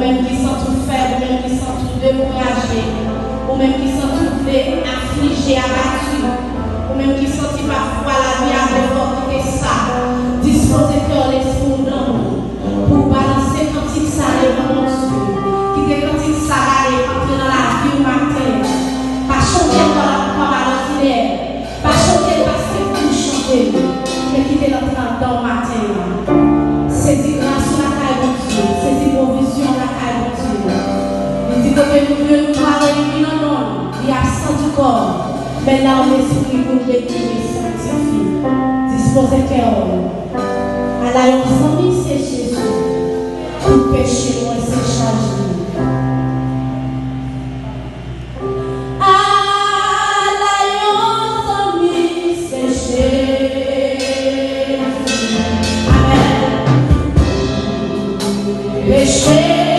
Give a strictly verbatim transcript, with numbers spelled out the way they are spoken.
Ou menm ki santi w fèb, ou menm ki santi w dekouraje, ou menm ki santi w vle aflije, abati, ou menm ki santi pafwa lavi a vle fè w kite sa, dispoze kè w, lespri w, nanm ou, pou w balanse kantik sa devan Bondye. Kite kantik sa ale antre nan lavi w maten an. Pa chante l kòm, kòm alòdinè. Pa chante l paske w chante l, men kite l antre anndan w maten an. Sezi gras ou lakay Bondye, sezi pwovizyon w lakay Bondye. Li di kote nou dwe nou prale, li vin nan non l, li absan di kò, men nan lespri pou l dekri, sanktifye. Dispoze kè w. Ala yon zanmi se Jezi, tout peche mwen se chaj li. Ala yon zanmi se Jezi. Amèn. Peche